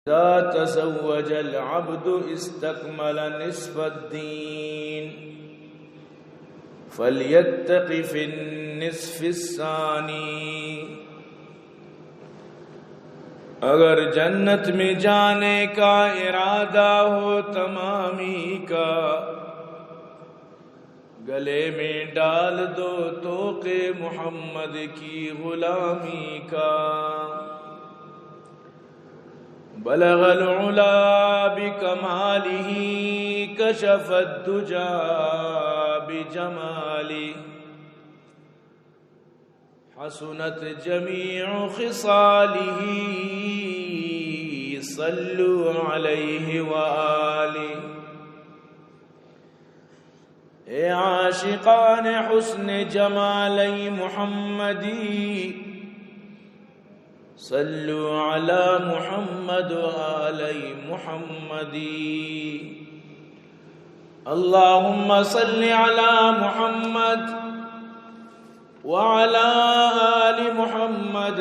إذا تزوج العبد استكمل نصف الدين فليتق في النصف الثاني. اگر جنت میں جانے کا ارادہ ہو تمامی کا، گلے میں ڈال دو طوق محمد کی غلامی کا. بلغ العلا بكماله، كشف الدجى بجماله، حسنت جميع خصاله، صلوا عليه وآله. اے عاشقان حسن جمال محمدی، صلوا على محمد وآل محمدی. اللهم صل على محمد وعلى آل محمد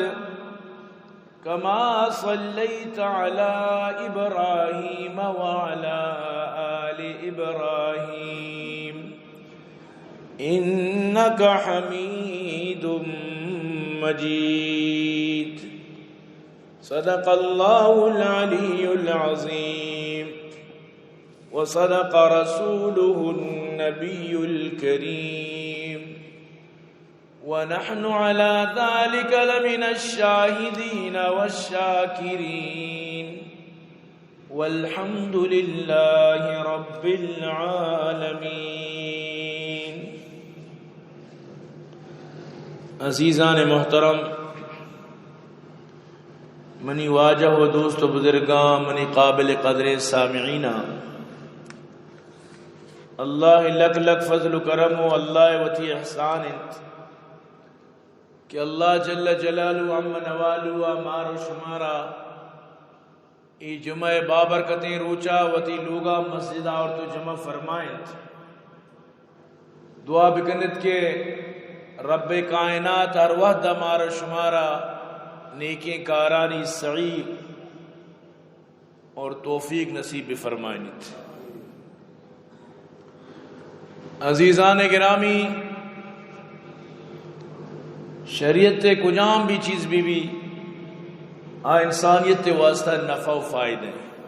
كما صليت على إبراهيم وعلى آل إبراهيم إنك حميد مجيد. صدق الله العلي العظيم وصدق رسوله النبي الكريم ونحن على ذلك لمن الشاهدين والشاكرين والحمد لله رب العالمين. عزیزان محترم، منی واجہ و دوست و بزرگاں، منی قابل قدریں سامعیناں، اللہ لک لک فضل و کرم و اللہ وتی احسان انت کہ اللہ جل جلالہ عم نوالہ مار و شمارا اے جمعہ بابرکتیں روچا وتی لوگا مسجدا آورت و جمع فرمائنت۔ دعا بکنت کہ رب کائنات ہر وہد مار و شمارا نیکیں کارانی سعی اور توفیق نصیب بفرمائنیت۔ عزیزان گرامی، شریعت کجام بھی چیز بھی بھی، آ انسانیت واسطہ نفع و فائدہ ہے۔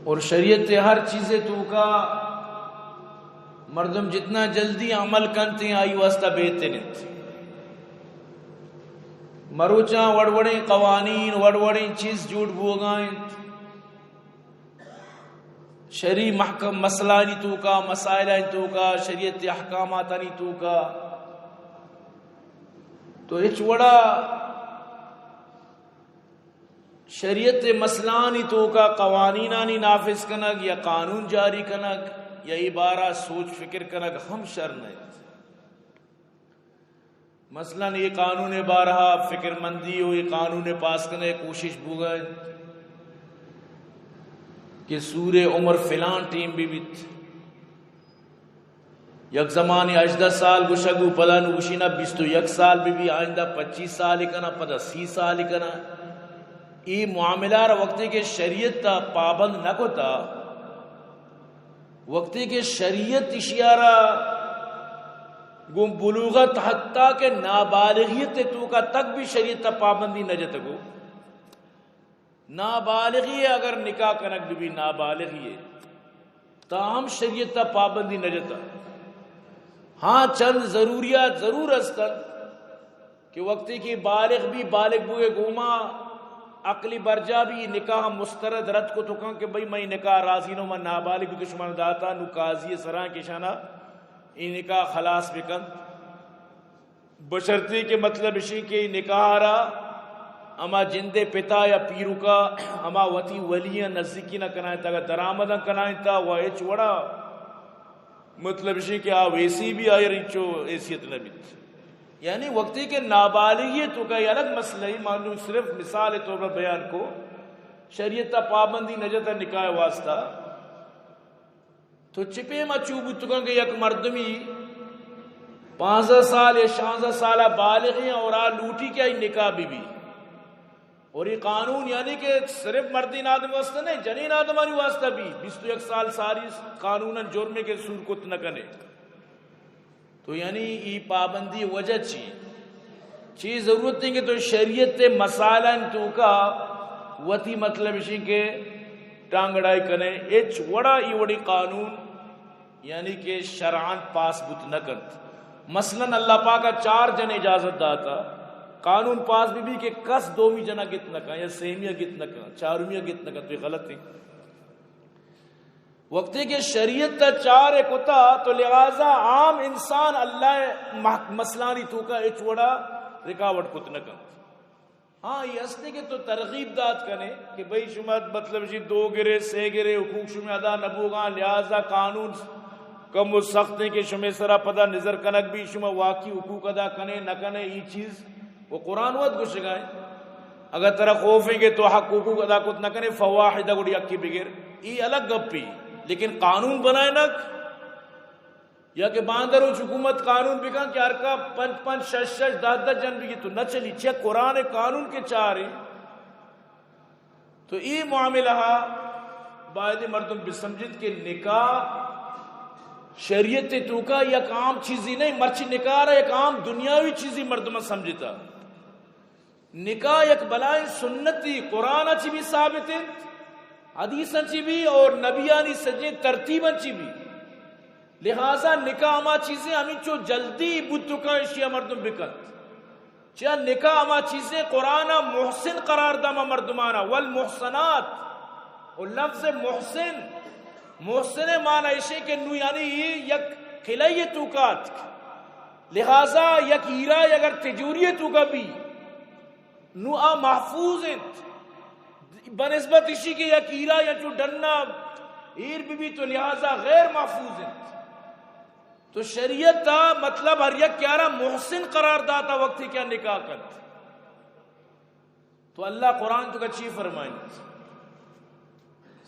اور شریعت ہر چیز توکا مردم جتنا جلدی عمل کنت ہیں، آئی واسطہ بہتر انت۔ مروچاں وڑ وڑیں قوانین، وڑ وڑیں چیز جوڑ بوگا انت۔ شرعی محکم مسئلہانی توکا، مسائلانی توکا، شریعت احکاماتانی توکا۔ تو ہچ وڑا شریعت مسئلہانی توکا قوانینانی نافذ کنگ یا قانون جاری کنگ یا ای بارہ سوچ فکر کنگ ہم شر نہ انت۔ مثلاً اے قانون بارہا فکر مندی و اے قانون پاس کنگ کوشش بوگا انت کہ سور عمر فلان ٹیم بہ بیت۔ یک زمانے ہژدہ سال گوشگ و پدا نو گوشی نہ بیست و یک سال بہ بی، آئندہ پچیس سال کنا، پدا سی سال کنا۔ اے معاملہ را وقتی کہ شریعت تا پابند نہ کتا، وقتی کہ شریعت اشیارا گوں بلوغت حتیٰ کہ نابالغیت توکا تک بھی شریعت تا پابندی نہ جتگو۔ نابالغی اگر نکاح کنگ بہ بی، نابالغی تاہم شریعت تا پابندی نہ جتا۔ ہاں، چند ضروریات ضرور استن کہ وقتی کہ بالغ بی، بالغ بوئے گوما عقلی برجا بی، نکاح مسترد رد کو تو کن کہ بھئی، میں نکاح راضی نو، من نابالغ تو شما داتا، نو قاضی سرا کشانا ای نکاح خلاص بکن۔ بشرطی کہ مطلب اشی کہ نکاح را ہما جندے پتا یا پیرکا ہما وتی ولی نزدیکی نہ کنائیں تا، اگر درآمداں کنائیں تا و ہچ وڑا مطلب اشی کہ آ ویسی بھی آئی رنچو حیثیت نہ بیت۔ یعنی وقتی کہ نابالغی توکا یہ الگ مسئلہ ہے، مانو صرف مثال طور پر بیان کو، شریعت تا پابندی نہ جتا نکاح واسطہ۔ تو چہ پیما چو بوتگاں کہ یک مردمی پانزدہ سال یا شانزدہ سال بالغ ہیں اور آ لوٹی کہ آئی نکاح بہ بی۔ اور یہ قانون یعنی کہ صرف مردین آدم واسطہ نہیں، جنین آدمانی واسطہ بھی بیست و یک سال ساری قانون جرمے کے سور کت نہ کنے۔ تو یعنی ای پابندی وجہ چی؟ چی ضرورت ہے کہ تو شریعت مسائلان توکا وتی مطلب شی کہ ٹانگڑائی کنے، اچ وڑا ای وڑی قانون یعنی کہ شرعاً پاس بوت نہ کنت۔ مثلاً اللہ پاک ء چار جن اجازت داتا، قانون پاس بہ بی کہ کس دومی جنا گت نہ کن یا سیمی گت نہ کن، چارمی گت نہ کن، تو یہ غلط ہے۔ وقتی کہ شریعت ء چار کتا تو لہذا عام انسان اللہ مح-، مسئلانی توکا اچ وڑا رکاوٹ کت نہ کنت۔ ہاں، یہ ہستے کہ تو ترغیب دات کنے کہ بھئی شما مطلب جی دو گرے، سے گرے، حقوق شما ادا نہ بوگاں، لہذا قانون کم و سخت ہیں کہ شما سرا پدا نظر کنگ بھی، شما واقعی حقوق ادا کنے نہ کنے، ای چیز وہ قرآن وت گوشگا ہے۔ اگر ترا خوف ہیں کہ تو حق حقوق ادا کت نہ کنے، فواحدہ گڑی حقی بگر، ای الگ گپی، لیکن قانون بنائے نہ یا کہ باندروچ حکومت قانون بکن کہ ہر کا پنچ پنچ، شش شش، دہ دہ جن بگی تو نہ چلی۔ چیا قرآن قانون کے چارے۔ تو ای معاملہ ہا باید مردم بسمجھت کہ نکاح شریعت توکا یک عام چیزی نہیں، مرچی نکاح را یک عام دنیاوی چیزی مردم سمجھتا۔ نکاح یک بلائیں سنتی، قرآن چی بھی ثابت انت، حدیث چی بھی اور نبیانی سجیں ترتیب چی بھی۔ لہذا نکاح ہما چیزیں ہمینچو جلدی بوت کن اشیا مردم بکنت۔ چیا نکاح ہما چیزیں قرآن محسن قرار دا ہما مردمانا، والمحصنات، و لفظ محسن، محسن معنی ایشے کہ نو یعنی یک قلعے توکا اتک۔ لہذا یک ہیرا اگر تجوری توکا بھی، نو آ محفوظ انت۔ بنسبت اشی کہ یک ہیرا یا چو ڈنا ایر بہ بی تو لہذا غیر محفوظ انت۔ تو شریعت تا مطلب ہر یک کیارا محسن قرار داتا وقتی کہ نکاح کنت۔ تو اللہ قرآن توکا چی فرمائنت؟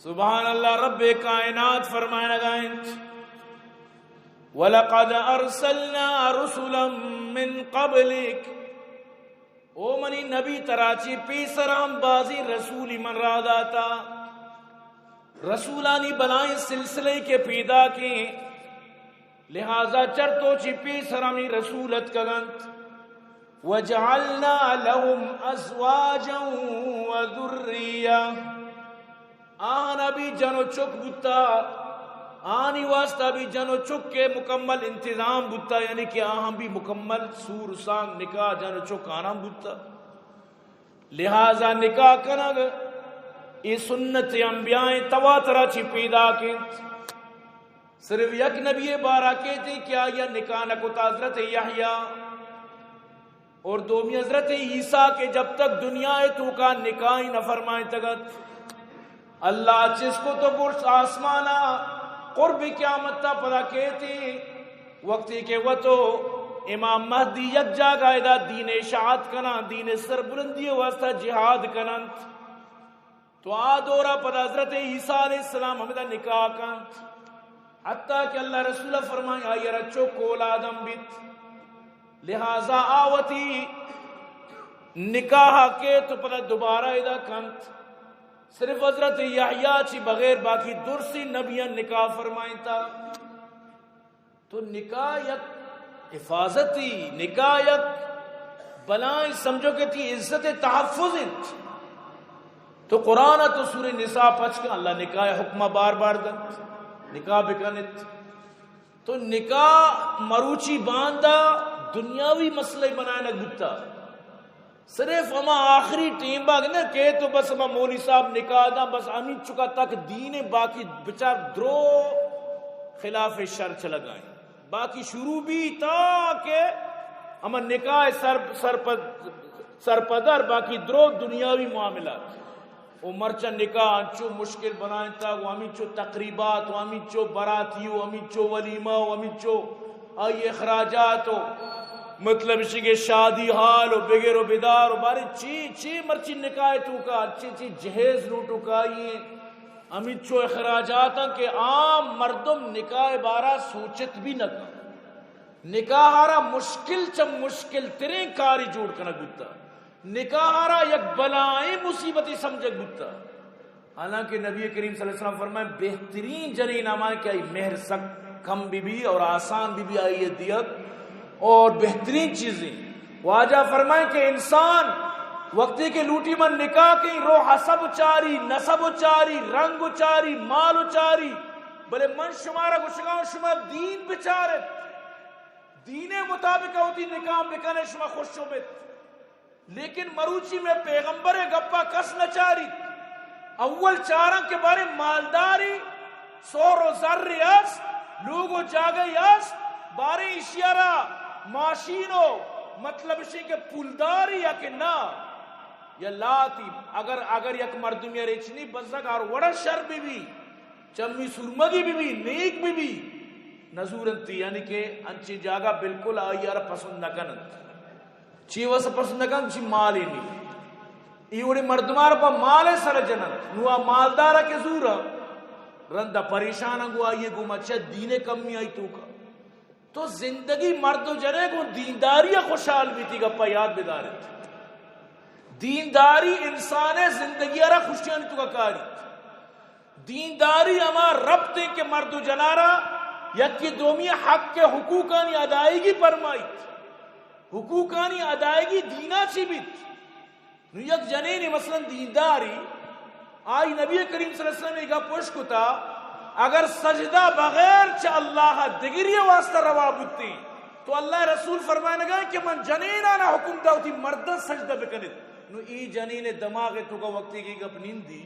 سبحان اللہ، رب کائنات فرمائنگا انت، وَلَقَدْ أَرْسَلْنَا رُسُلًا مِّن قَبْلِكَ۔ او منی نبی، ترا چی پیسر ہم بازی رسولی من را داتا۔ رسولانی بلائیں سلسلے کے پیدا کے، لہذا چر تو چی پیسر ہمی رسول اتکگنت۔ وَجَعَلْنَا لَهُمْ أَزْوَاجًا وَذُرِّيَّةً۔ آہانا بھی جن و چک بوتا، آنی واسطہ بھی جن و چک کے مکمل انتظام بوتا، یعنی کہ آہاں بھی مکمل سور سانگ نکاح جن و چک آناں بوتا۔ لہذا نکاح کنگ اے سنت انبیاء تواترا چی پیدا کے۔ صرف یک نبی بارا کہتے کہ آیا نکاح نہ کتا، حضرت یحییٰ۔ اور دومی حضرت عیسیٰ کہ جب تک دنیا ہے توکا نکاح ہی نہ فرمائیں تگت۔ اللہ چس کو تو برس آسمانا قرب قیامت تا پدا کہتے وقتی کہ وتو امام مہدی یک جاگہ ادا دین اشاعت کنا، دین سربلندی واسطہ جہاد کننت۔ تو آ دورا پدا حضرت عیسیٰ علیہ السلام ہمدا نکاح کنت، حتیٰ کہ اللہ رسول فرمائیں، آئی را چک اولادم بیت۔ لہذا آ وتی نکاح کے تو پدا دوبارہ ادا کنت۔ صرف حضرت یحییٰ چی بغیر باقی درسی نبیان نکاح فرمائیں تا۔ تو نکاح یک حفاظتی، نکاح یک بلائیں سمجھو کہ تی عزت تحفظ انت۔ تو قرآن تو سورہ نساء پچ کن، اللہ نکاح حکمہ بار بار دنت، نکاح بکنت۔ تو نکاح مروچی باندا دنیاوی مسئلہ بنائے نہ بوتا۔ صرف ہما آخری ٹیم باگ نہ کہ تو بس ہما مولوی صاحب نکاح دا، بس ہمیں چکا تک دین ہے، باقی بچار درو خلاف شر چلگائیں۔ باقی شروع بھی تا کہ ہما نکاح سر، سرپد، سرپدر، باقی درو دنیاوی معاملات۔ و مرچاں نکاح انچو مشکل بنائینتا، و ہمینچو تقریبات، و ہمینچو براتی، و ہمینچو ولیمہ، و ہمینچو آئی اخراجات، و مطلب اشی کہ شادی ہال، و بگر و بدار، و بارے چی، چی مرچی نکاح توکا، چی، چی جہیز لوٹو کائی ہیں۔ ہمینچو اخراجات ہیں کہ عام مردم نکاح بارا سوچت بھی نہ کن۔ نکاح را مشکل چہ مشکل ترین کاری جوڑ کنگ بوتا۔ نکاح را یک بلائیں مصیبتی سمجھگ بوتا، حالانکہ نبی کریم صلی اللہ علیہ وسلم فرمائے، بہترین جنین ہما کہ آئی مہر سک کم بی بی اور آسان بی بی آئی دیگ، اور بہترین چیزیں۔ واجہ فرمائے کہ انسان وقتی کہ لوٹی من نکاح کئی، رو حسب چاری، نسب چاری، رنگ چاری، مال چاری، بلے من شمارا گوشگاؤں شما دین بچارت، دین مطابق ہوتی نکاح بکنے، شما خوش بیت۔ لیکن مروچی میں پیغمبر گپا کس نہ چاریت۔ اول چاراں کہ بارے مالداری، سور و زر است، لوگ و جاگہ است، بارے ایشی را ماشین و مطلب شی کہ پولداری یا کہ نہ، یا لاتی۔ اگر، اگر یک مردمی ریچنی بزگ ہر وڑا شر بی بی، چمی سرمگی بی بی، نیک بی بی، نزورنتی، یعنی کہ انچی جاگہ بالکل آئی را پسند نہ کننت۔ چی واسطہ پسند نہ کنت؟ چی مالے نی۔ ای وڑے مردمار پہ مال سر جننت۔ نو آ مالدارا کہ زورا، رندا پریشان گو آئیے گو مچہ دین کمی آئی توکا۔ تو زندگی مرد و جنے گو دینداری خوشحال بیتی گپا یاد بدارت۔ دینداری انسان زندگی را خوشیانی توکا کاری۔ دینداری ہما ربط انت کہ مرد و جنارا یکی دومی حق حقوقانی ادائیگی فرمائیت۔ حقوقانی ادائیگی دینا چی بیت؟ نو یک جنین مثلاً دینداری، آئی نبی کریم صلی اللہ علیہ وسلم ای گپ پوش کتا، اگر سجدہ بغیر چہ اللہ دگری واسطہ روا بوتی، تو اللہ رسول فرمائنگا کہ من جنینانا حکم دا وتی مردان سجدہ بکنیت۔ نو ای جنین دماغ توکا وقتی کہ گپ نندی،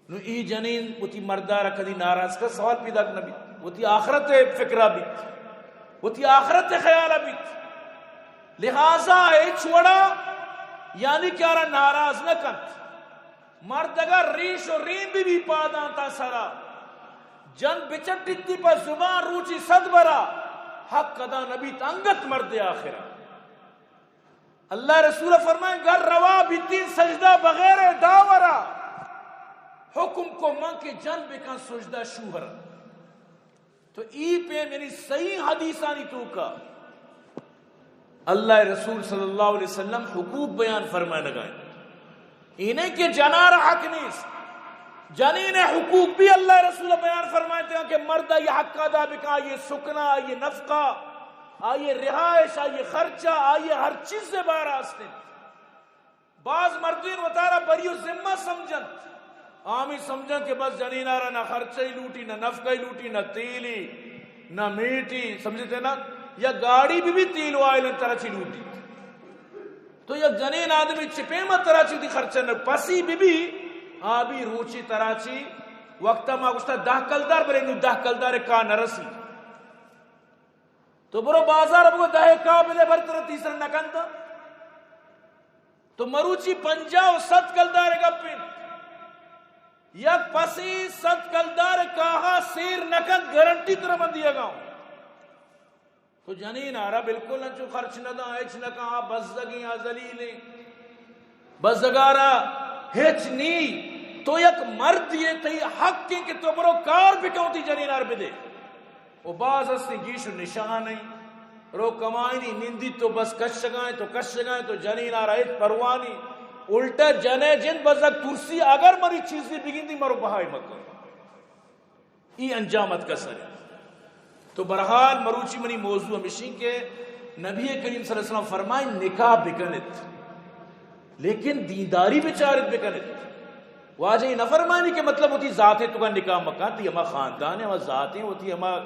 نو ای جنین وتی مردارا کدی ناراض کن، سوال پیدا نہ بیت، وتی آخرت فکرا بیت، وتی آخرت خیالا بیت۔ لہذا ہچ وڑا یعنی کہ آرا ناراض نہ کنت۔ مرد اگر ریش و ریم بی بی پاداں تا سرا، جن بچٹیتی پہ زبان روچی صد برا، حق ادا نہ بیت انگت مرد آخرا۔ اللہ رسول فرمائیں، گر روا بیتین سجدہ بغیر داورا، حکم کو من کہ جن بکن سجدہ شوہر۔ تو ای پیم یعنی صحیح حدیثانی توکا اللہ رسول صلی اللہ علیہ وسلم حقوق بیان فرمائنگائیں۔ اینہ کہ جنار حق نیست، جنین حقوق بھی اللہ رسول بیان فرمائتے ہیں کہ مرد یہ حق ادا بکا، یہ سکنا، یہ نفقہ، آئی رہائش، آئی خرچہ، آئی ہر چیز سے بار آستن۔ بعض مردین وتارا بری و ذمہ سمجھنت، آمی سمجھن کہ بس جنینارا نہ خرچہ ہی لوٹی، نہ نفقہ ہی لوٹی، نہ تیلی، نہ میٹی، سمجھتے نا؟ یا گاڑی بھی بھی تیل و آئل ترا چی لوٹی۔ تو یک جنین آدمی چہ پیما ترا چی دی خرچہ نہ، پسی بی بی، آ بی روچی ترا چی، وقتا ما گوشتا دہ کلدار، بلے نو دہ کلدار کا نہ رسی۔ تو برو بازار بگو دہ کا بدے، بر ترا تیسرا نہ کنتا۔ تو مروچی پنجاہ و صد کلدار گپین۔ یک پسی صد کلدار کاہا سیر نہ کنت، گارنٹی ترا من دیگا ہوں۔ تو جنین آرا بالکل انچو خرچ نہ داں، ہچ نہ کاں، آ بزگیں، آ ذلیلیں، بزگارا ہچ نی۔ تو یک مردے ئے، تئی حق ایں کہ تو برو کار بکن، تئی جنین آر بدے۔ و باز ہستیں گیش و نشان ایں، رو کمائنی نندی تو بس کشگائیں، تو کشگائیں، تو جنین آرا ہچ پرواہ نی۔ الٹا جنے جند بزگ ترسی، اگر مری چیزی بگندی مرو بہائی مکن۔ ای انجام اتکا سر۔ تو بہرحال مروچی منی موضوع ہمیشیں کہ نبی کریم صلی اللہ علیہ وسلم فرمائیں نکاح بکنت، لیکن دینداری بچارت بکنت۔ واجہ یہ نہ فرمانی کہ مطلب وتی ذات توکا نکاح مکن، تئی ہما خاندان ہے، ہما ذات ہے، وتی ہما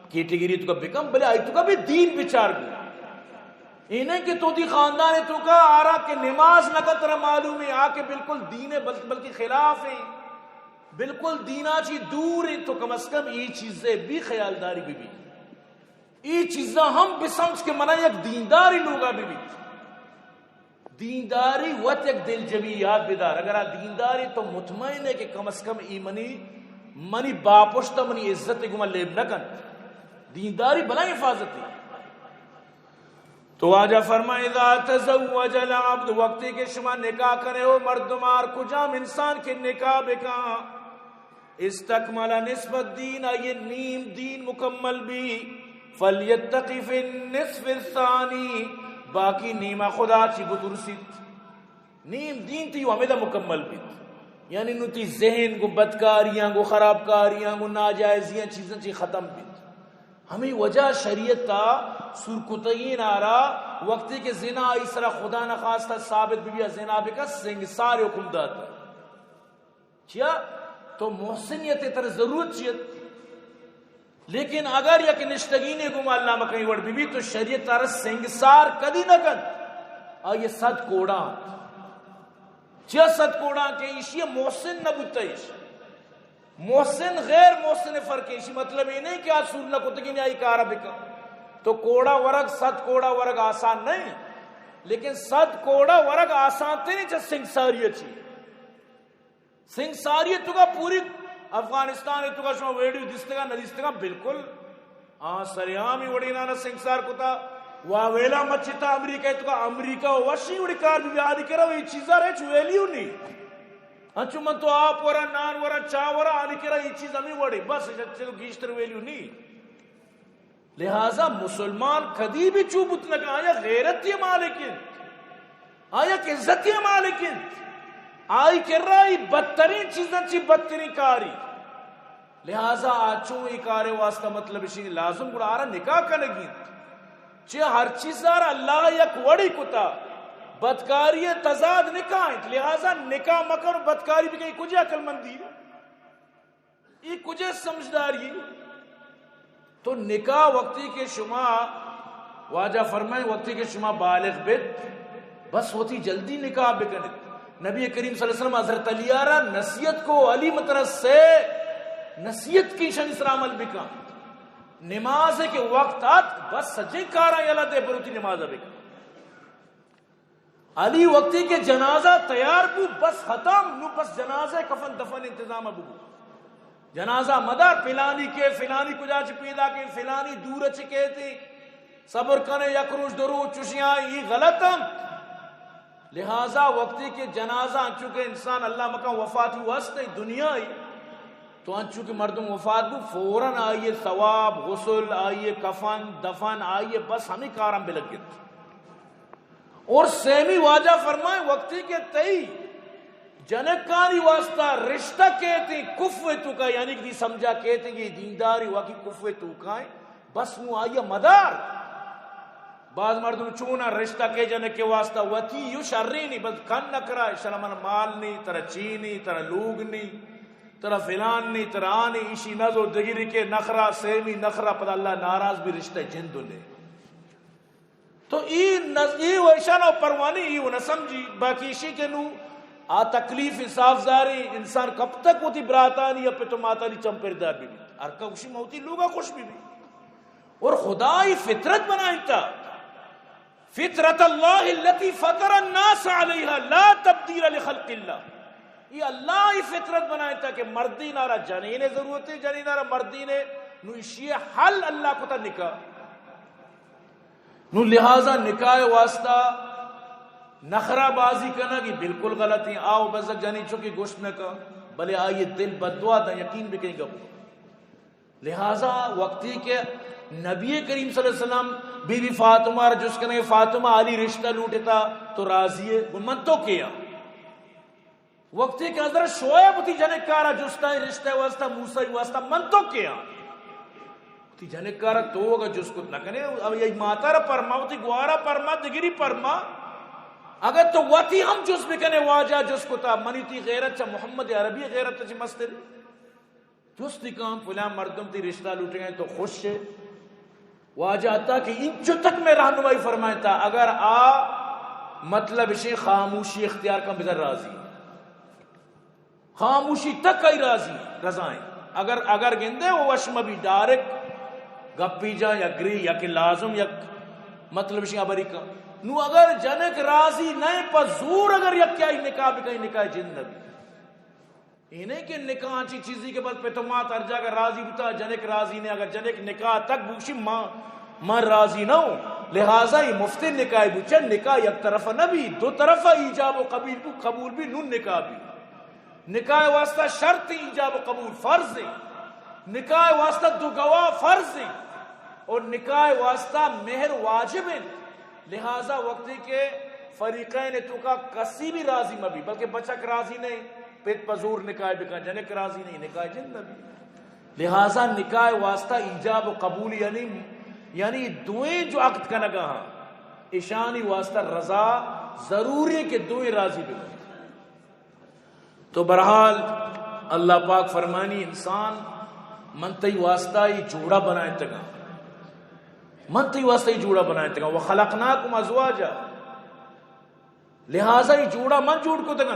کیٹیگری توکا بکن، بلے آئی توکا بھی دین بچار بو۔ اے نہ کہ تو وتی خاندان توکا آرا کہ نماز نہ کن ترا معلوم ہے، آ کہ بالکل دین ہے، بل-، بلکہ خلاف ہے۔ بالکل دینا چی دور انت، تو کم از کم ای چیزے بھی خیالداری بہ بیت۔ ای چیزاں ہم بسمجھ کہ منا یک دینداری لوگا بہ بیت۔ دینداری وت یک دلجمی یاد بدار۔ اگر آ دینداری تو مطمئن ہے کہ کم از کم ای منی، منی باپشت منی عزت گما لیب نہ کنت۔ دینداری بلائیں حفاظت ہے۔ تو واجہ فرمائے، اذا تزوج العبد، وقتی کہ شما نکاح کرے ہو مردمار، کجام انسان کہ نکاح بکاں، استکمل نصف الدین، آئی نیم دین مکمل بی، فلیتق فی النصف الثانی، باقی نیما خدا چی بترسیت، نیم دین تی ہمیدا مکمل بیت۔ یعنی نو تی ذہن گو بدکاریاں، گو خرابکاریاں، گو ناجائزیاں چیزاں چی ختم بیت۔ ہمیں وجہ شریعت تا سور کتگین آرا وقتی کہ زنا آئی سرا خدا نخواستہ ثابت بی، زنا بکا، سنگسار حکم داتا۔ چیا؟ تو محسنیت تر ضرورت چیت۔ لیکن اگر یک نشتگینے گما اللہ مکئی وڑ بی بی تو شریعت تر سنگسار کدی نہ کنت۔ آئیے صد کوڑا انت۔ چیا صد کوڑا کہ ایشی محسن نہ بوتا ایش۔ محسن غیر محسن فرق ہے۔ ایشی مطلب یہ نہیں کہ آ سور نہ کتگین آئی کارا بکن۔ تو کوڑا ورگ، صد کوڑا ورگ آسان نہیں، لیکن صد کوڑا ورگ آسان ترین چا سنگساری چی۔ سنگساری توکا پوری افغانستان توکا شما ویڈیو دیستگا نہ دیستگا، بالکل آ سریامی وڑینانا سنگسار کتا۔ واویلا مچتا امریکہ توکا، امریکہ وشی وڑی کار بی، آنی کرا یہ چیزا رچ ویلیو نی۔ انچو من تو آپ ورا، نان ورا، چا ورا، آنی کرا یہ چیز ہمیں وڑی، بس چلو گیشتر ویلیو نی۔ لہذا مسلمان کدی بھی چو بوت نہ کن، آیا غیرتی مالک انت، آیا عزتی مالک انت، آئی کرا ای بدترین چیزاں چی بدترین کاری۔ لہذا آ چو ای کارے واسطہ مطلب اشی لازم گڑا آرا نکاح کنگی انت۔ چہ ہر چیز آرا اللہ یک وڑی کتا، بدکاری تضاد نکاح انت، لہذا نکاح مکن بدکاری بکن، کجا عقل مندی؟ ای کجا سمجھداری؟ تو نکاح وقتی کہ شما، واجہ فرمائیں، وقتی کہ شما بالغ بیت، بس وتی جلدی نکاح بکنت۔ نبی کریم صلی اللہ علیہ وسلم حضرت علی را نصیحت کو، علی مترا سے نصیحت کی شن اسرا عمل بکن۔ نماز کے وقت آت، بس سجے کارا یلا دے بروتی نماز بکن۔ علی وقتی کہ جنازہ تیار بو، بس ختم، نو بس جنازہ کفن دفن انتظام بو۔ جنازہ مدار، فلانی کے، فلانی کجا چ پیدا کے، فلانی دور چ کہتے، صبر کنے یک روچ دو روچ چشیاں، ای غلط ہم۔ لہذا وقتی کہ جنازہ، چونکہ انسان اللہ مکان وفات ہو ہست ہے دنیا ہی، تو انچو کہ مردم وفات بو، فوراً آئیے ثواب، غسل، آئیے کفن، دفن، آئیے بس ہمیں کارم بلگت۔ اور سیمی واجہ فرمائے، وقتی کہ تئی جنکانی واسطہ رشتہ کہتے کفو توکا، یعنی کہ دی سمجھا کہتے کہ دینداری واقعی کفو توکا ہے، بس نو آیا مدار۔ بعض مردم چونا رشتہ کے جنک کے واسطہ وتی یو شرینی، بس کن نکرا، شرمن مال نی، ترا چی نی، ترا لوگ نی، ترا فلان نی، ترا آنی، ایشی نزو دگری کے نخرا، سیمی نخرا، پدا اللہ ناراض بھی رشتہ جندو نے۔ تو ای نز-، ای و ایشان و پروانی ای و نہ سمجھی، باقی ایشی کہ نو آ تکلیف انصاف زاری انسان کب تک وتی براتانی یا پت و ماتانی چم پر دار بی بیت۔ ہر کا گوشی موتی لوگا خوش بی بی۔ اور خدای فطرت بنائنتا، فطرت اللہ التی فطر الناس علیہا لا تبدیل لخلق اللہ۔ یہ اللہ ہی فطرت بنائنتا کہ مردین آرا جنین ضرورت ہے، جنین آرا مردین ہے، نو ایشی حل اللہ کتا نکاح۔ نو لہذا نکاح واسطہ نخرہ بازی کنگ ای بالکل غلط ہیں۔ آو بزگ جنی چکی گوشت نہ کن، بلے آئی دل بددعا داں، یقین بکن گپ۔ لہذا وقتی کہ نبی کریم صلی اللہ علیہ وسلم بی بی فاطمہ را جست کنگ، فاطمہ علی رشتہ لوٹتا تو راضی ہے؟ گو من تو کیا؟ وقتی کہ حضرت شعیب وتی جنکارا جستا رشتہ واسطہ، موسیٰ واسطہ، من تو کیا؟ وتی جنکارا تو اگا جست کت نہ کنے، اب یہ ماتا را پرما، وتی گوارا پرما، دگری پرما۔ اگر تو وتی ہم جست بکنے، واجہ جست کتا، منی تی غیرت چا محمد عربی غیرت چا مستر۔ جستی کام فلان مردم تی رشتہ لوٹیں تو خوش ہے۔ واجہ حتی کہ انچو تک میں رہنمائی فرمائیں تا، اگر آ مطلب شے خاموشی اختیار کن بزر راضی۔ خاموشی تک آئی راضی، رضائیں۔ اگر، اگر گندے وہ وش مبی ڈائریکٹ گپی جان یا گری یا کہ لازم یک مطلب شے ابری کن۔ نو اگر جنک راضی نہیں پہ زور اگر یک کیا نکاح بکئی نکاح جند نبی۔ اے نہ کہ نکاح چی چیزی کہ بس پت و مات ہر جاگہ راضی بوتا، جنک راضی نے، اگر جنک نکاح تک بوشی ما، ما راضی نہ ہوں۔ لہذا یہ مفت نکاح بوچا، نکاح یک طرف نہ بی، دو طرف ایجاب و قبول بو، قبول بی، نون نکاح بی۔ نکاح واسطہ شرط ایجاب و قبول فرض ہے۔ نکاح واسطہ دو گواہ فرض ہے۔ اور نکاح واسطہ مہر واجب ہے۔ لہذا وقتی کہ فریقین توکا کسی بھی راضی مہ بی، بلکہ بچک راضی نہیں، پت پہ زور نکاح بکن، جنک راضی نہیں، نکاح جند نہ بی۔ لہذا نکاح واسطہ ایجاب و قبول، یعنی، یعنی دوئیں جو عقد کنگا ہاں، اشانی واسطہ رضا ضروری ہے کہ دوئیں راضی ببنت۔ تو بہرحال، اللہ پاک فرمانی، انسان، من تئی واسطہ یہ جوڑا بنائے تگا، من تئی واسطہ یہ جوڑا بنائے تگا، وخلقناکم ازواجا، لہذا یہ جوڑا من جوڑ کو تگا۔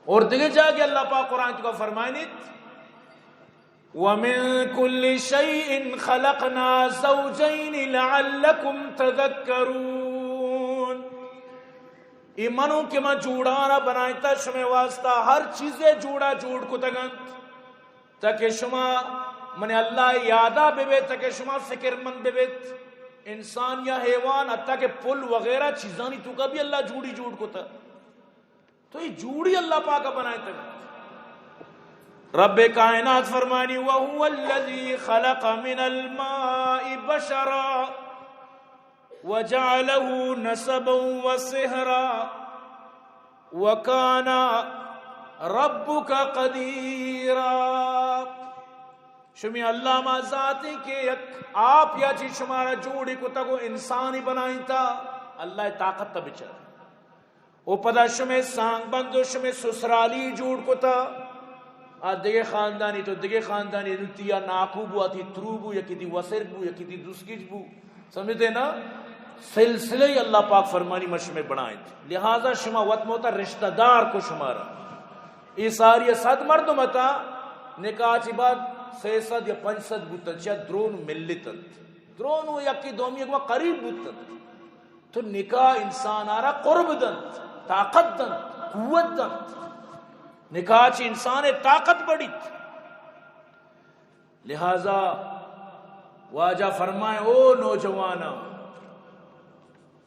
اور دیگہ جاگے اللہ پاک قرآن توکا فرمائنیت، ومن كل شيء خلقنا زوجين لعلكم تذكرون۔ اے منو کہ ما جوڑانا بنائتا شمے واسطہ، ہر چیزے جوڑا جوڑ کتگنت، تاکہ شما من اللہ یادا ببیت، تاکہ شما فکر مند ببیت۔ انسان یا حیوان، حتیٰ کہ پل وغیرہ چیزانی توکا بھی اللہ جوڑی جوڑ کتا۔ تو یہ جوڑی اللہ پاک بنائے تگا۔ رب کائنات فرمانی، وهو الذي خلق من الماء بشرا وجعله نسبا وصهرا وكان ربك قديرا۔ شمی اللہ ما ذاتی کہ یک آپ یا چی شمارا جوڑی کتگ و انسانی بنائیتا، اللہ طاقت تا بچار۔ و پدا شمے سانگ بند و شمے سسرالی جوڑ کتا۔ آ دگہ خاندانی تو دگہ خاندانی، نو تیا ناکو بو، آتی ترو بو، یکی دی وسر بو، یکی دی دسکیج بو۔ سمجھتے نا؟ سلسلہ ہی اللہ پاک فرمانی، من شمے بنائیت۔ لہذا شما وت موتا رشتہ دار کو شمارا۔ اے ساری صد مردم اتا، نکاح چی بعد سئے سد یا پنچ سد بوتن، چیا درون ملتن۔ درون و یکی دومی گوا قریب بوتن۔ تو نکاح انسان آرا قرب دنت، طاقت دنت، قوت دنت۔ نکاح چی انسان طاقت بڑیت۔ لہذا واجہ فرمائے، او نوجواناں،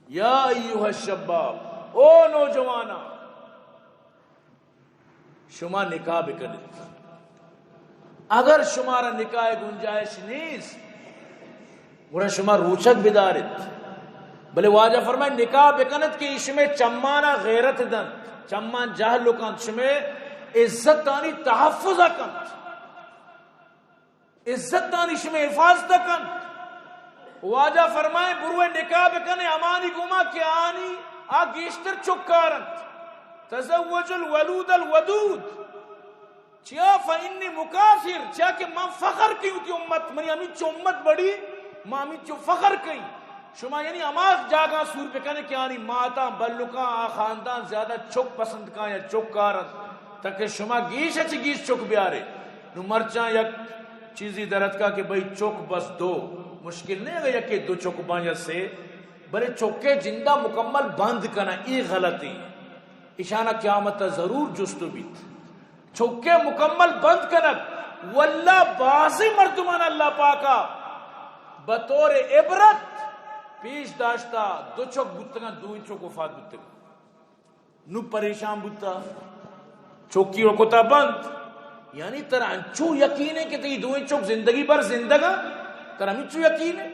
یا ایھا الشباب، او نوجواناں، شما نکاح بکنیت۔ اگر شمارا نکاح گنجائش نیست، گڑا شما روچگ بداریت۔ بلے واجہ فرمائے، نکاح بکنیت کہ شمے چمانا غیرت دنت، چمان جہل کنت، شمے عزتانی تحفظ کنت۔ عزتانی شمے حفاظت کنت۔ واجہ فرمائے، بروئے نکاح بکنے ہمانی گوما کہ آنی آ گیشتر چکار انت۔ تزوج الولود الودود۔ چیا؟ فإني مكاثر، چیا کہ من فخر کئی وتی امت، منی ہمینچو امت بڑی، من ہمینچو فخر کئی۔ شما یعنی ہما جاگہ سور بکنے کہ آنی ماتاں بلکاں آ خاندان زیادہ چک پسند کاں یا چک کار انت، تاکہ شما گیش چہ گیش چک بیارے۔ نو مرچاں یک چیزی در اتکا کہ بھئی چک بس دو، مشکل نہیں اگر یکے دو چک باں یا سے، بلے چکے جندا مکمل بند کنا، ای غلطی۔ اشانا قیامت ضرور جستو بیت۔ چکے مکمل بند کنگ۔ واللہ بازیں مردمان اللہ پاکا بطور عبرت پیش داشتا، دو چک بوتگاں، دوئیں چک وفات بوتگ۔ نو پریشان بوتا، چکی و کتا بند۔ یعنی ترا انچو یقین ہے کہ تئی دوئیں چک زندگی بھر زندگاں؟ ترا ہمینچو یقین ہے؟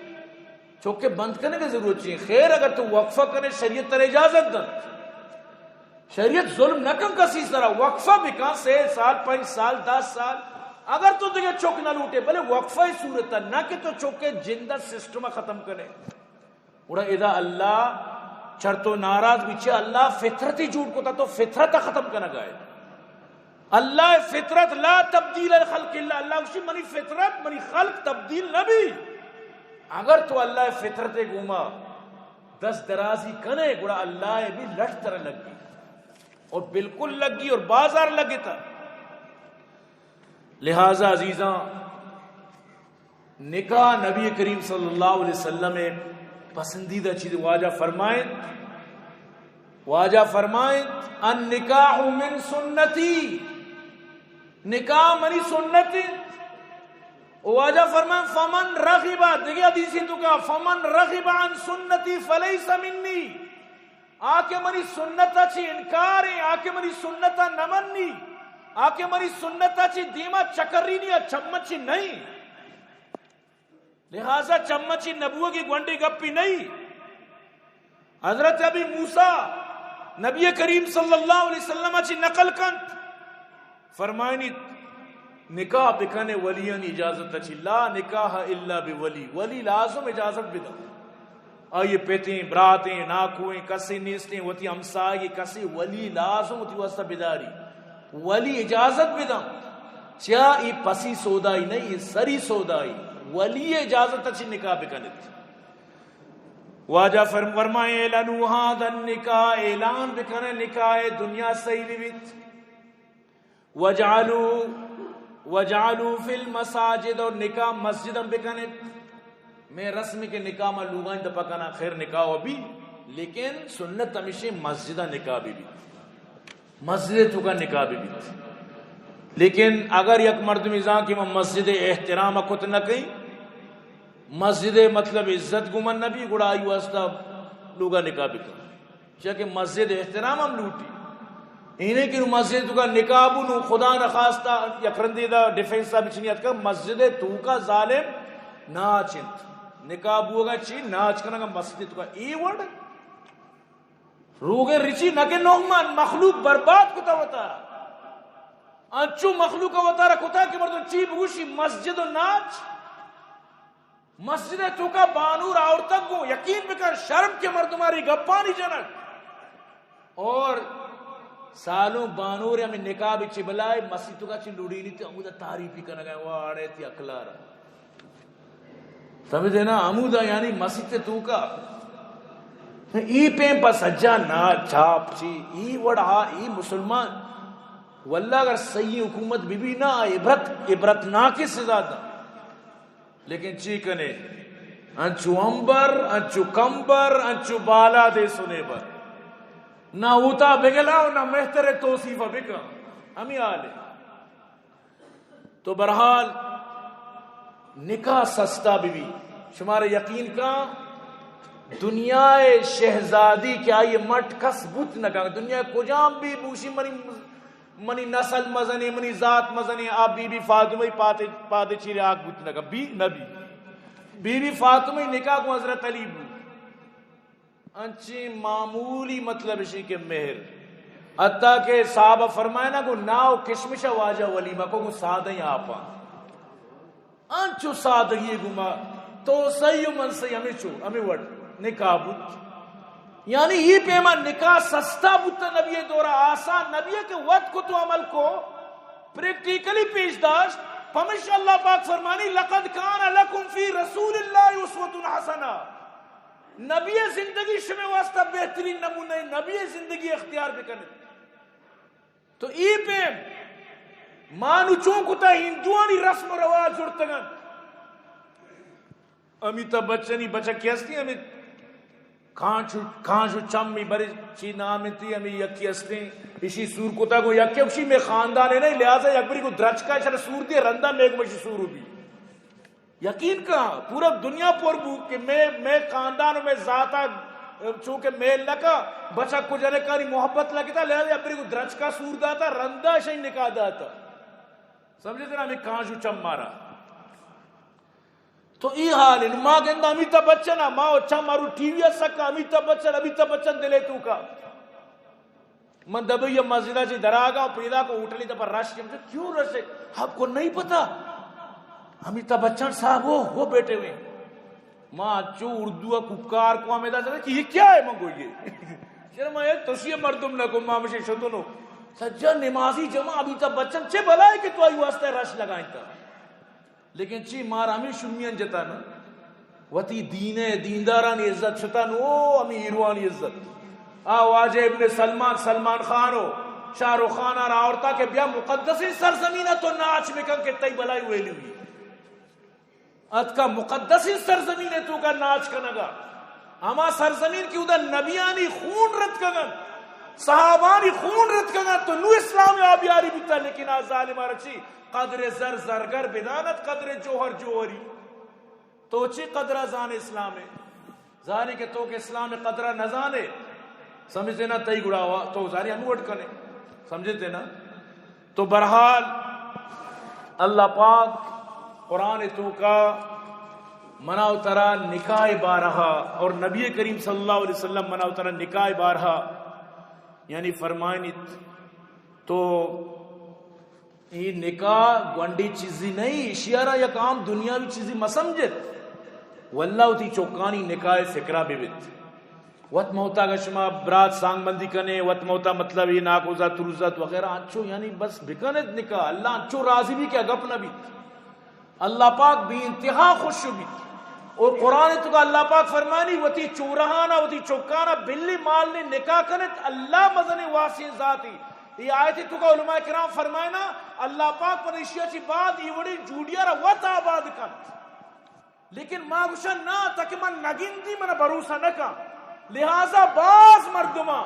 چکے بند کنگ ءِ ضرورت چی؟ خیر، اگر تو وقفہ کنے، شریعت ترا اجازت دنت۔ شریعت ظلم نہ کن کسی سرا، وقفہ بکن، سے سال، پنچ سال، دس سال، اگر تو دگہ چک نہ لوٹے، بلے وقفہ ءِ صورت ءَ، نہ کہ تو چکے جند ءِ سسٹم ءَ ختم کنے۔ گڑا ادا اللہ چر تو ناراض بی، چہ اللہ فطرت ہی جوڑ کتا، تو فطرت ءَ ختم کنگا ئے۔ اللہ ءِ فطرت، لا تبدیل لخلق اللہ، اللہ گوشی، منی فطرت، منی خلق تبدیل نہ بی۔ اگر تو اللہ ءِ فطرت ءِ گوما دست درازی کنے، گڑا اللہ ءِ بھی لٹ ترا لگی، اور بالکل لگی، اور بازار لگتا۔ لہذا عزیزاں، نکاح نبی کریم صلی اللہ علیہ وسلم ءِ پسندیدہ چیز۔ واجہ فرمائیں، واجہ فرمائیں، النکاح من سنتی، نکاح منی سنت انت۔ واجہ فرمائیں، فمن رغب، دگہ حدیثی توکا، فمن رغب عن سنتی فلیس منی۔ آ کہ منی سنت ءَ چہ انکار ایں، آ کہ منی سنت ءَ نہ منی، آ کہ منی سنت ءَ چہ دیما چکرینی، آ چمچی نہیں۔ لہذا چمچی نبوگی گونڈی گپی نہیں۔ حضرت ابی موسیٰ نبی کریم صلی اللہ علیہ وسلم چی نقل کنت، فرمائنیت، نکاح بکنے ولیانی اجازت چی، لا نکاح الا بولی، ولی لازم اجازت بدن۔ آئی پتیں، براتیں، ناکوئیں، کسے نیستیں، وتی ہمساہگے کسے ولی لازم وتی واسطہ بداری، ولی اجازت بدن۔ چیا؟ ای پسی سودائی نہیں، ای سری سودائی۔ ولی اجازت چی نکاح بکنت۔ واجہ فرم-، فرمائے، "اعلنوا هذا النکاح"، اعلان بکنے نکاح، دنیا صحیح ببیت۔ "واجعلوا، واجعلوا فی المساجد"، اور نکاح مسجد ہم بکنے۔ میں رسم کے نکاح ما لوگاں دپا کنا، خیر نکاح ہو بھی، لیکن سنت ہمیشہ مسجد نکاح ببیت۔ مسجد توکا نکاح ببیت۔ لیکن اگر یک مردمی زان کہ من مسجد احترام کت نہ کئی، مسجد مطلب عزت گو من نبی، گڑا آئی واسطہ لوگا نکاح بکن۔ چیا کہ مسجد احترام ہم لوٹی۔ اینے کہ نو مسجد توکا نکاح بو، نو خدا نخواستہ یک رندے دا ڈیفنس آ بچنی اتکا، مسجد توکا ظالم ناچ انت۔ نکاح بوگا چی؟ ناچ کنگا مسجد توکا۔ ای وڑ روگے رچی نہ کہ نومان مخلوق برباد کتا وتارا۔ انچو مخلوق وتارا کتا کہ مردم چی بگوشی، مسجد و ناچ۔ مسجد توکا بانور آورتگ گوں، یقین بکن شرم کہ مردماری گپانی جنگ۔ اور سالوں بانور ہمیں نکاح بچے بلائے مسجد توکا چی لڑینی تے ہمودا تعریفی کنگا، واڑے تی اکلارا۔ سمجھتے نا؟ ہمودا یعنی مسیت توکا۔ ای پیم پا سجا نا چاپ چی، ای وڑا، ای مسلمان۔ واللہ اگر صحیح حکومت بی بی نا، عبرت، عبرت ناکیں سزا دا۔ لیکن چی کنے؟ انچو امبر، انچو کمبر، انچو بالا دے سنے بر۔ نہ اوتا بگلا و نہ مہتر توصیف بکا۔ ہمی حال ہے۔ تو بہرحال نکاح سستا بہ بی۔ شمارا یقین کن دنیا ء شہزادی کہ آئی ء مٹ کس بوت نہ کن، دنیا ء کجام بھی بوشی منی، منی نسل مزنی، منی ذات مزنی، آ بی بی فاطمہ ء پاد، پاد چیرے آگ بوت نہ کن، بی نہ بی۔ بی بی فاطمہ ء نکاح گوں حضرت علی بو۔ انچیں معمولی مطلب اشی کہ مہر۔ حتیٰ کہ صحابہ فرمائے نا، گو ناو کشمش ء واجہ ولیمہ کو، گو سادہ ہی آپاں۔ انچو سادگی گما تو سہی و من سہی، ہمیں چو، ہمیں وڑ نکاح بوت۔ یعنی یہ پیما نکاح سستا بوتا نبی دورا، آسان نبی کہ وقت کو تو عمل کو پریکٹیکلی پیش داشت۔ پمش اللہ پاک فرمانی، لقد کان لکم فی رسول اللہ اسوۃ حسنہ۔ نبی زندگی شمے واسطہ بہترین نمونہ ہے، نبی زندگی اختیار بکنت۔ تو ای پیم ما نو چون کتا ہندوانی رسم و رواج جڑتگن۔ امیتابھ بچنی بچکی ہستی، ہمیں کانچ، کانچ و چمی بری چی نام انتی، ہمیں یکی ہستی، اشی سور کتا گو یکی اشی میں خاندان ہے نہیں، لہذا یک بری کو درچکا چر سور دی رندا میں کو مشی سور بھی۔ یقین کن پورا دنیا پر بو کہ میں، میں خاندان و میں ذاتا چونکہ میل لکا، بچک کو جنکانی محبت لگتا، لہذا ابری کو درچکا سور داتا، رندا شئی نکاح داتا۔ سمجھتے نا؟ ہمیں کانجو چم مارا۔ تو ای حال ہے۔ ما گندا امیتابھ بچن، ما و چم مارو ٹی وی سکا، امیتابھ بچن، امیتابھ بچن دلے تو کا۔ من دبئی ء مسجد ء چہ دراگاں، پیدا کو ہوٹلی تپا رش کہ مجھے کیوں رش ہے؟ آپ کو نہیں پتا؟ امیتابھ بچن صاحب ہو، وہ بیٹھے ہوئے ہیں۔ ما چو اردو ء کوکار کو ہمیں دا کہ یہ کیا ہے؟ من کو یہ شرما ہے، توشی مردم نہ کو، ما مشے شتونو۔ سجا نمازی جمع امیتابھ بچن چے بلائے کہ تو آئی واسطے رش لگائیں تا۔ لیکن چی مارا ہمیں شمیان جتا نا، وتی دین ء دیندارانی عزت شتا نو، او ہمیں ہیروانی عزت۔ آ واجہ ابن سلمان، سلمان خان و شاہ رخ خان آرا آورتا کہ بیا مقدسیں سرزمین ء تو ناچ بکن کہ تئی بلائی ویلی ہوئی۔ اتکا مقدسیں سرزمین ء تو کا ناچ کنگا۔ ہما سرزمین کہ اودا نبیانی خون رتکگ انت، صحابانی خون رتکگ انت، تو نو اسلام آبیاری بوتا، لیکن آ ظالم آرا چی؟ قدر زر زرگر بدانت، قدر جوہر جوہری۔ تو چی قدر زان اسلام ہے؟ زانی کہ تو کہ اسلام قدر نہ زانے، سمجھتے نا؟ تئی گڑا وا-، تو زانی ہم وٹ کنے، سمجھتے نا؟ تو بہرحال اللہ پاک قرآن تو کا منا و ترا نکاح بارہا اور نبی کریم صلی اللہ علیہ وسلم منا و ترا نکاح بارہا یعنی فرمائنیت، تو اے نکاح گونڈی چیزی نہیں، اشیارا یک عام دنیاوی چیزی مسمجھت۔ واللہ وتی چکانی نکاح فکرہ ببیت۔ وت موتا اگہ شما برات سانگ بندی کنے، وت موتا مطلب اے ناکوزات تروزات وغیرہ انچو یعنی بس بکنت نکاح، اللہ انچو راضی بی کہ گپ نہ بیت۔ اللہ پاک بے انتہا خوش بیت۔ اور قرآن تو کا اللہ پاک فرمانی، وتی چورہانا، وتی چکانا بلی مال نے نکاح کنت، اللہ مزن واسع ذاتی۔ یہ آیت تو کا علماء کرام فرمائنا، اللہ پاک پر اشیا چی بعد یہ وڑی جوڑیا را وت آباد کنت۔ لیکن ما گوشن نا، تاکہ من نگندی، من بھروسہ نہ کن۔ لہذا باز مردماں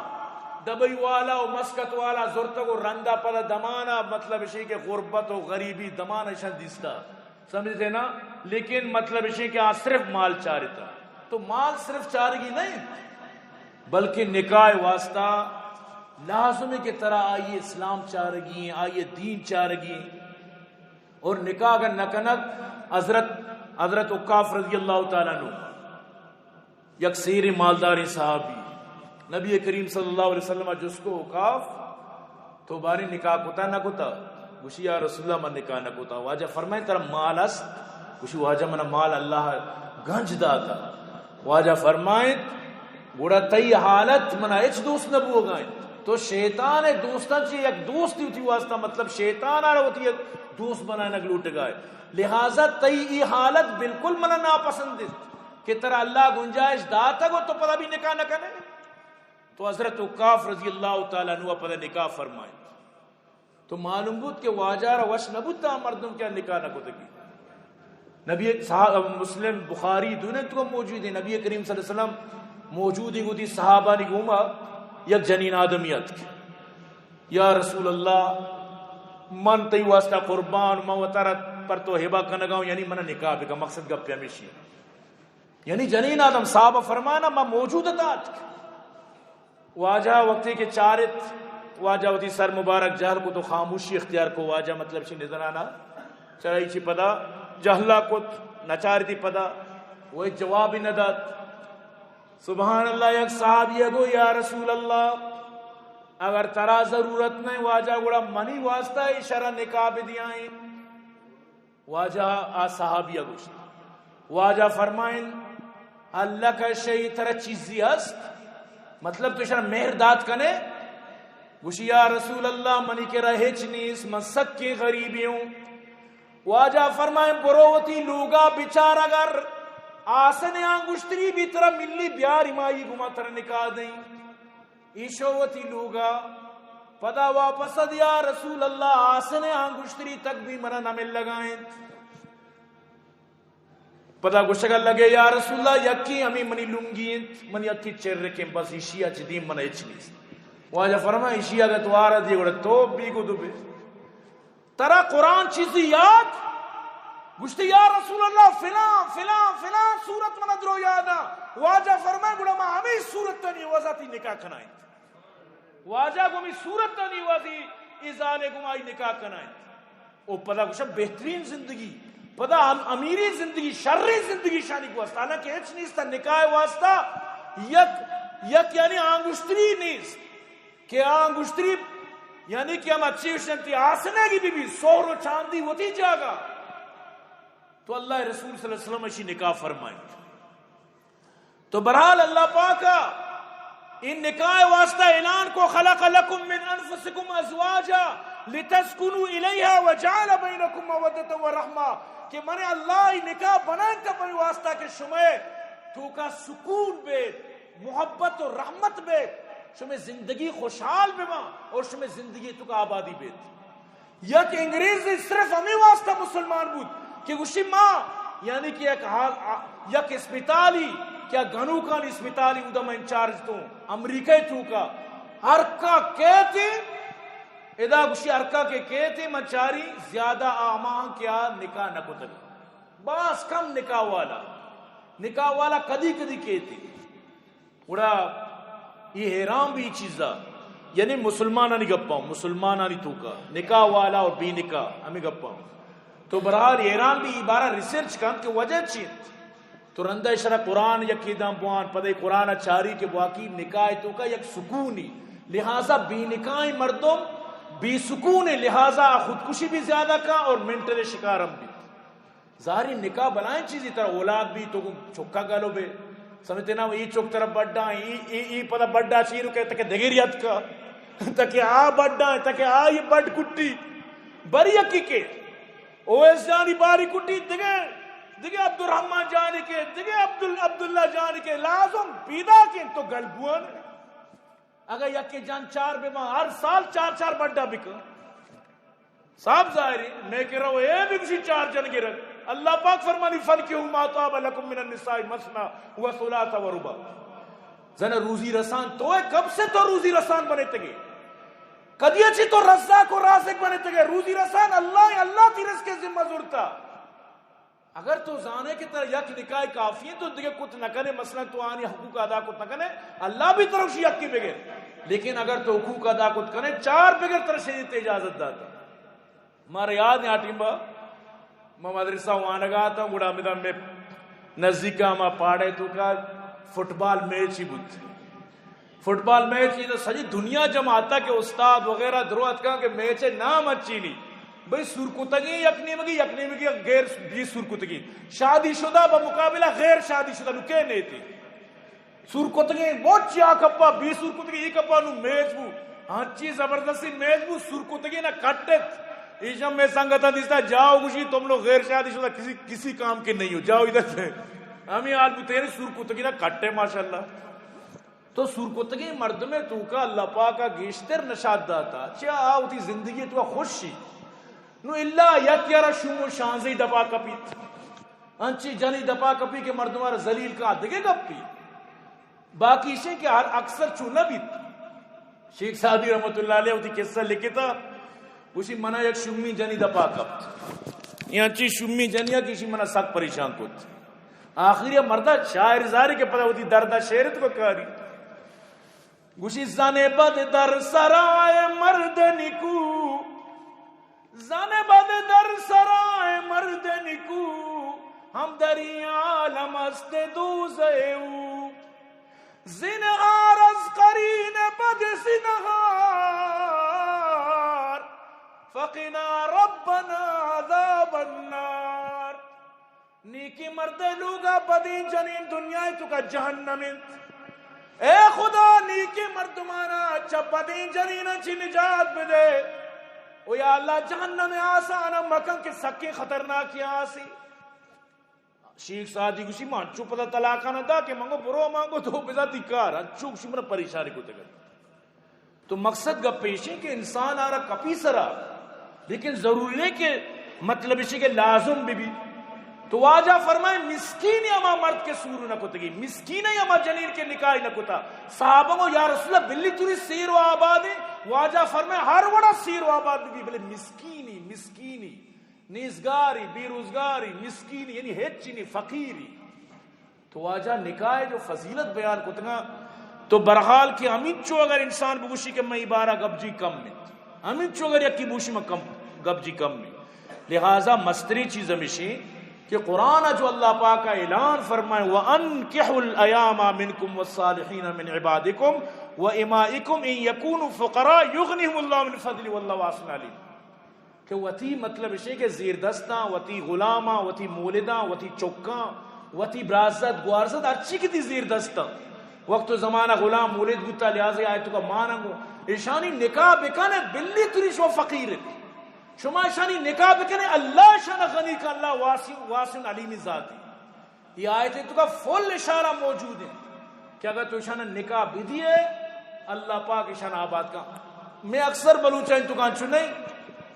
دبئی والا و مسکت والا زرتگ و رندا پدا دمانا، مطلب اشی کہ غربت و غریبی دمانا اشان دیستا، سمجھتے نا؟ لیکن مطلب اشی کہ آ صرف مال چارتا۔ تو مال صرف چارگی نہیں، بلکہ نکاح واسطہ لازم ہے کہ ترا آئی اسلام چارگی، آئی دین چارگی۔ اور نکاح اگر نہ کنگ، حضرت، حضرت عکاف رضی اللہ تعالیٰ عنہ، یک سیر مالداریں صحابی، نبی کریم صلی اللہ علیہ وسلم جس کو عکاف، تو بارے نکاح کتا نہ کتا؟ گوشی، یا رسول اللہ، من نکاح نہ کتا۔ واجہ فرمائیں، ترا مال است؟ گوشی، واجہ، من مال اللہ گنج داتا۔ واجہ فرمائیں، گڑا تئی حالت منا ہچ دوست نہ بوگا انت۔ تو شیطان ء دوستاں چی یک دوستی وتی واسطہ، مطلب شیطان آرا وتی یک دوست بنائینگ لوٹگا ہے۔ لہذا تئی ای حالت بالکل منا ناپسند است کہ ترا اللہ گنجائش داتگ و تو پدا بھی نکاح نہ کنے۔ تو حضرت عکاف رضی اللہ تعالیٰ عنہ پدا نکاح فرمائیں۔ تو معلوم بوت کہ واجہ را وش نہ بوت آ مردم کہ نکاح نہ کتگی۔ نبی صحا-، مسلم، بخاری دونیں تو موجود ہیں۔ نبی کریم صلی اللہ علیہ وسلم موجود ہیں، گوتی صحابانی گوما یک جنین آدمی اتک، یا رسول اللہ، من تئی واسطہ قربان، من وتارا پر تو ہبہ کنگا ہوں، یعنی من نکاح بکا، مقصد گپ ہمیشی۔ یعنی جنین آدم صحابہ فرمانا، ما موجود اتاں اتک۔ واجہ وقتی کہ چارت، واجہ وتی سر مبارک جہل کو تو خاموشی اختیار کو۔ واجہ مطلب شی نظرانا چرائی چی پدا جہلا کت، نچارتی پدا وہ جواب نہ دات۔ سبحان اللہ، یک صحابی گو، یا رسول اللہ، اگر ترا ضرورت نہیں واجہ، گڑا منی واسطہ اشارہ نکاح بدیائیں۔ واجہ آ صحابی ء گوشت، واجہ فرمائن، اللہ کا شئی ترا چیزی ہست؟ مطلب تو اشارا مہر دات کنے؟ گوشی، یا رسول اللہ، منی کرا ہچ نیست، من سکیں غریبی ہوں۔ واجہ فرمائن، برو وتی لوگا بچار، اگر آسن آنگشتری بھی ترا ملی، بیار، امائی گما ترا نکاح دیں۔ ایشو وتی لوگا پدا واپس اد، یا رسول اللہ، آسن آنگشتری تک بھی منا نہ ملگا انت۔ پدا گوشگا لگے، یا رسول اللہ، یکی ہمیں منی لنگی انت، من یکی چرکیں، بس ایشی ء چہ دیم من ہچ نیست۔ واجہ فرما، ایشی اگہ تو آرا دی گڑا تو بی گو دو بے۔ ترا قرآن چیزی یاد؟ گوشتی، یا رسول اللہ، فلان، فلان، فلان سورت منا درو یادا۔ واجہ فرمائے، گڑا ما ہمیں سورت تنی وزاتی نکاح کنائیں۔ واجہ گو ہمیں سورت تنی وزی ازالے گمائی نکاح کنائیں۔ او پدا گوشا بہترین زندگی، پدا ہم امیری زندگی، شریں زندگی شانی کو است۔ حالانکہ ہچ نیست، نکاح واسطہ یک، یک یعنی آنگشتری نیست۔ کہ آ انگشتری، یعنی کہ ہم اچھی اشنتی آسنے گی بی بی، سہر و چاندی وتی جاگا۔ تو اللہ رسول صلی اللہ علیہ وسلم اشی نکاح فرمائیں۔ تو برحال اللہ پاکا ان نکاح واسطہ اعلان کو، خلق لکم من انفسکم ازواجا لتسکنوا الیہا وجعل بینکم مودۃ و رحمہ، کہ من اللہ ای نکاح بنائیں تا پنی واسطہ کہ شمے توکا سکون بے، محبت و رحمت بے، شمے زندگی خوشحال بباں اور شمے زندگی توکا آبادی بیت۔ یک انگریزے صرف ہمے واسطہ مسلمان بوت کہ گوشی ما، یعنی کہ یک حال، یک اسپتالی، کہ گنوکانی اسپتالی، اودا من انچارج تو امریکہ توکا، ہر کا کہتے، ادا گوشی ہر کا کہ کہتے، من چاری زیادہ آ ہما کہ آ نکاح نہ کتگ۔ باز کم نکاح والا، نکاح والا کدی کدی کہتے۔ گڑا اے حیران بی اے چیزا، یعنی مسلمانانی گپاں، مسلمانانی توکا نکاح والا اور بے نکاح ہمیں گپاں۔ تو برحال حیران بی، اے بارہ ریسرچ کن کہ وجہ چی انت۔ تو رندا اشرا قرآن یکی داں بوان، پدے قرآن چاری کہ واقعی نکاح توکا یک سکونی، لہذا بے نکاحیں مردم بے سکون ہے، لہذا خودکشی بھی زیادہ کا اور مینٹل شکار ہم بھی۔ ظاہری نکاح بلائیں چیزی، ترا اولاد بھی، تو چکا گلو بے، سمجھتے نا، ای چک ترا بڈا، ای، ای، ای پدا بڈا چیرو کہ تک دگری اتکا، تک آ بڈا، تک آ یہ بڈ کٹی، بری یکی کے۔ اویس جانی باری کٹی، دگہ، دگہ عبدالرحمن جانی کے، دگہ عبدال-، عبداللہ جانی کے، لازم پیدا کن تو گل بوان۔ اگر یکی جان چار بے ماں، ہر سال چار چار بڈا بکن۔ صاف ظاہری، میں کہ رو اے بھی کسی چار جن گرن۔ اللہ پاک فرمانی، "فانکحوا ما طاب لکم من النساء مثنی و ثلاث و رباع۔" زن روزی رسان تو ہے، کب سے تو روزی رسان بنے تگے؟ کدی اچھی تو رزاق و رازق بنے تگے؟ روزی رسان اللہ ہے، اللہ تی رزق ذمہ زورتا۔ اگر تو زانے کہ ترا یک نکاح کافی ہے، تو دگہ کت نہ کنے، مثلاً تو آنی حقوق ادا کت نہ کنے، اللہ بھی ترا اسی یکی بگر۔ لیکن اگر تو حقوق ادا کت کنے، چار بگر ترا شریعت اجازت داتا۔ مارا یاد ہے آ ٹیم با، ما مدرسہ وانگا آتا، گڑا ہمدا میں نزدیک ہما پاڑے توکا فٹبال میچ ہی بوت۔ فٹبال میچ، یہ تو سجی دنیا جمع آتا کہ استاد وغیرہ درو اتکاں کہ میچ نام اچی نہیں۔ بھئی سور کتگیں یک نیمگی، یک نیمگی غیر بی سور کتگیں۔ شادی شدہ بمقابلہ غیر شادی شدہ، نو کے نیتی؟ سور کتگیں، موچی آ کپا، بی سور کتگیں، ای کپا نو میچ بو۔ ہنچی زبردستی میچ بو، سور کتگیں نہ کٹت۔ ایشم میں سنگتاں دیستا، جاؤ گوشی، تم لوگ غیر شادی شدہ کسی، کسی کام کے نہیں ہو، جاؤ ادھر سے۔ ہمیں حال بو تیرے سور کتگیں نہ کٹے، ماشاءاللہ۔ تو سور کتگیں مردمے توکا اللہ پاکا گیشتر نشات داتا۔ چیا آ وتی زندگی توکا خوشی۔ نو الا یک یارا شوم و شانزی دپا کپیت۔ انچی جنی دپا کپی کہ مردم را ذلیل کا، دگہ گپی۔ باقی شے کہ ہر اکثر چو نہ بیت۔ شیخ سعدی رحمت اللہ علیہ وتی قصہ لکھتا، گوشی منا یک شومی جنی دپا کپت۔ یہ انچی شومی جنیا کہ اشی منا سک پریشان کت۔ آخری مردا شاعر زاری کہ پدا وتی دردا شعر تو کاری۔ گوشی زن بد در سرای مرد نکو، زن بد در سرای مرد نکو، ہم در این عالم است دوزہ او۔ زنہار از قرین بد زنہار، فقنا ربنا عذاب النار۔ نیکیں مردے لوگا، بدیں جنین دنیا توکا جہنم انت۔ اے خدا، نیکیں مردمانا چہ بدیں جنینا چی نجات بدے۔ او یا اللہ، جہنم آسانا مکن کہ سکیں خطرناکیں آسی۔ شیخ سعدی گوشی، من انچو پدا طلاقانا دا کہ من گو برو، من گو تو بزاتی کار، انچو گوشی منا پریشانی کتگ۔ تو مقصد گپ ایش انت کہ انسان آرا کپی سرا، لیکن ضروری نہیں کہ مطلب ایش کہ لازم بہ بی۔ تو واجہ فرمائے، مسکین ہما مرد کہ سور نہ کتگی، مسکین ہما جنین کہ نکاح نہ کتا۔ صحابہ گو، یا رسول اللہ، بلی توری سیر و آبادیں؟ واجہ فرمائے، ہر وڑا سیر و آباد بہ بی، بلے مسکینی، مسکینی، نیزگاری، بے روزگاری، مسکینی، یعنی ہچ نہیں، فقیری۔ تو واجہ نکاح جو فضیلت بیان کتگاں، تو برحال کہ ہمینچو اگر انسان بگوشی کہ مئی بارہ گبجی کم انت، ہمینچو اگر یکی بوشی من کم، گبجی کم انت۔ لہذا مستری چیز ہمیشی کہ قرآن جو اللہ پاک اعلان فرمائے، وَأَنكِحُوا الْأَيَامَىٰ مِنكُمْ وَالصَّالِحِينَ مِنْ عِبَادِكُمْ وَإِمَائِكُمْ إِنْ يَكُونُوا فُقَرَاءَ يُغْنِهِمُ اللَّهُ مِنْ فَضْلِهِ وَاللَّهُ وَاسِعٌ عَلِيمٌ۔ کہ وتی مطلب اشے کہ زیردستاں، وتی غلاماں، وتی مولداں، وتی چکاں، وتی برازت، گوارزت، ہرچی کہ تی زیردستاں۔ وقت و زمانہ غلام مولد بوتا، لہذا آیت کا مان انگو۔ اشانی نکاح بکنے، بلی تری شما فقیر انت۔ شما اشانی نکاح بکنے، اللہ اشانا غنی کا، اللہ واسع، واسع علیم ذاتی۔ یہ آیت توکا فل اشارہ موجود ہیں کہ اگر تو اشانا نکاح بدیے، اللہ پاک اشانا آباد کا۔ میں اکثر بلوچاں توکا انچو نہیں،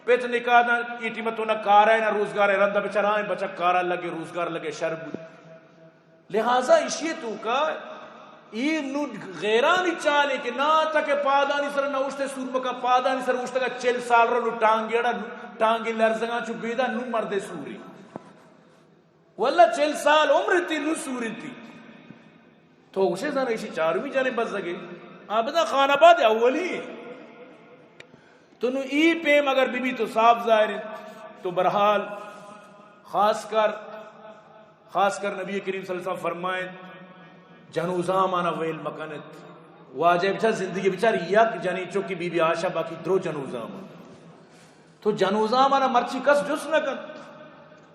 پت نکاح دا، ای ٹیم تو نہ کار ہے، نہ روزگار ہے، رند بچارا ہیں، بچک کارا لگے، روزگار لگے، شر بود۔ لہذا اشی توکا ای نو غیرانی چالے کہ نا تک پادانی سر نوشتے سورمکا، پادانی سر اوشتگا چل سال رو، نو ٹانگی اڑا، نو ٹانگی لرزگاں چو بیدا، نو مردے سوری۔ واللہ چل سال عمر تی، نو سور تی۔ تو گوشے زن ایشی چارمی جانے بزگے۔ آ بزن خان آباد اولی ہے۔ تو نو ای پیم اگر بی بی تو صاف ظاہر ہے۔ تو برحال خاص کر، خاص کر نبی کریم صلی اللہ علیہ وسلم فرمائیں، جنوزامانا ویل مکنت۔ واجہ بچار زندگی بچار یک جنین چکی بی بی عائشہ، باقی درو جنوزام۔ تو جنوزامانا مرچی کس جست نہ کنت۔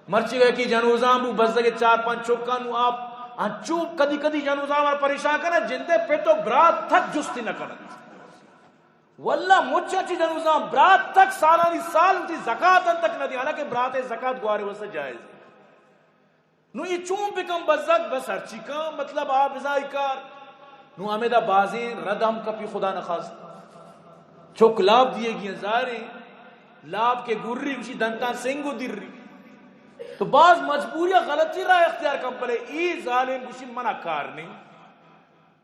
مرچی گئے کہ جنوزام بو بزگ چار پانچ چکان نو آپ انچو کدی کدی جنوزامانا پریشان کنا، جندے پہ تو برات تک جستی نہ کنت۔ واللہ مچا چی جنوزام برات تک سالانی سال وتی زکات ان تک نہ دی، حالانکہ برات زکات گوارے واسطہ جائز۔ نو یہ چون بکن بزگ بس ہرچی کن، مطلب آ بزائی کار۔ نو ہمیدا بازیں رد ہم کپی خدا نخواست۔ چک لاپ دیے گی زاریں، لاپ کے گری گوشی دنتان سنگ و دری۔ تو باز مجبوری غلطی راہ اختیار کن، بلے ای ظالم گوشی منا کار نہیں۔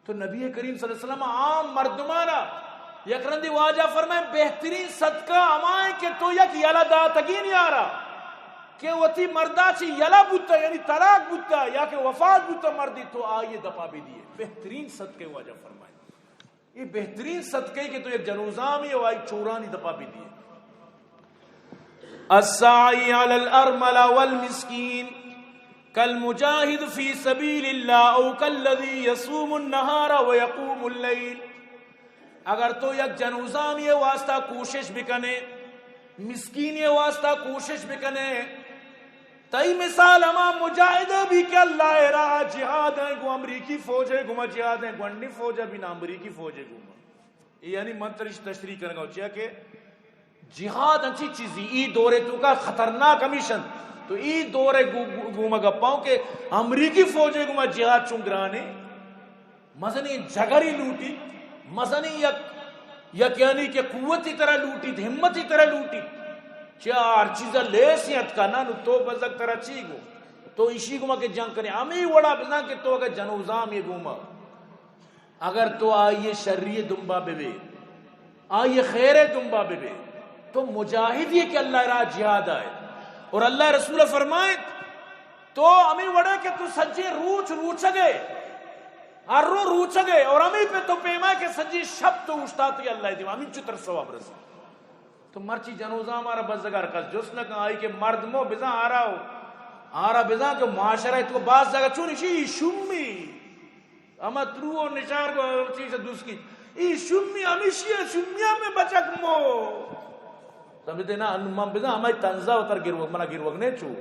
تو نبی کریم صلی اللہ علیہ وسلم عام مردمانا یک رندی واجہ فرمائے، بہترین صدقہ ہمائیں کہ تو یک یلہ داتگین یارا کہ وتی مردا چی یلہ بوتا، یعنی طلاق بوتا یا کہ وفات بوتا مردی، تو آئیے دپا بھی دیے۔ بہترین صدقے واجہ فرمائے۔ یہ بہترین صدقے کہ تو یک جنوزامی و آئی چورانی دپا بھی دیے۔ الساعی علی الارملہ والمسکین کالمجاہد فی سبیل اللہ او کالذی یصوم النہار ویقوم اللیل۔ اگر تو یک جنوزامی واسطہ کوشش بکنے، مسکینی واسطہ کوشش بکنے، تئی مثال ہما مجاہد بھی کہ اللہ راہ جہاد ہیں، گو امریکی فوج ہے، گو جہاد ہیں، گونڈی فوج ہے، بھی نہ امریکی فوج ہے، گو۔ یعنی من ترش تشریح کرنے کا چیا کہ جہاد انچی چیزی ای دورے تو کا خطرناک ہمیشن۔ تو ای دورے گو-، گو-، گوما گپاؤں کہ امریکی فوجے گوما جہاد چون گرانے، مزنی جگری لوٹی، مزنی یک، یک یعنی کہ قوتی طرح لوٹی، ہمتی طرح لوٹی۔ چیا ہر چیزا لیسی اتکا نا، نو تو بزگ طرح چی گو؟ تو اشی گوما کہ جنگ کنے، ہمیں وڑا بزن کہ تو اگر جنوزامی گوما اگر تو آئی شری دنبا ببے، آئی خیر دنبا ببے، تو مجاہد یہ کہ اللہ راہ جہاد آئے۔ اور اللہ رسول فرمائے، تو ہمیں وڑے کہ تو سجے روچ روچگے، ہر رو روچگے، اور ہمیں پہ تو پیما کہ سجے شب تو اوشتاتے اللہ دیما، ہمیں چو تر ثواب رسی۔ تو مرچی جنوزاں مارا بزگار کس جست نہ کن، آئی کہ مردمو بزاں آرا ہو، آرا بزاں کہ معاشرہ تو باز جگہ چون شی شمی۔ اما ترو و نشار کو چیز دوست کی۔ ای شمی ہمیشی ہے، شمی ہمیں بچک مو۔ سمجھتے نا، ان من بزاں ہمائی تنزا و تر گروگ، منا گروگ نہیں چو۔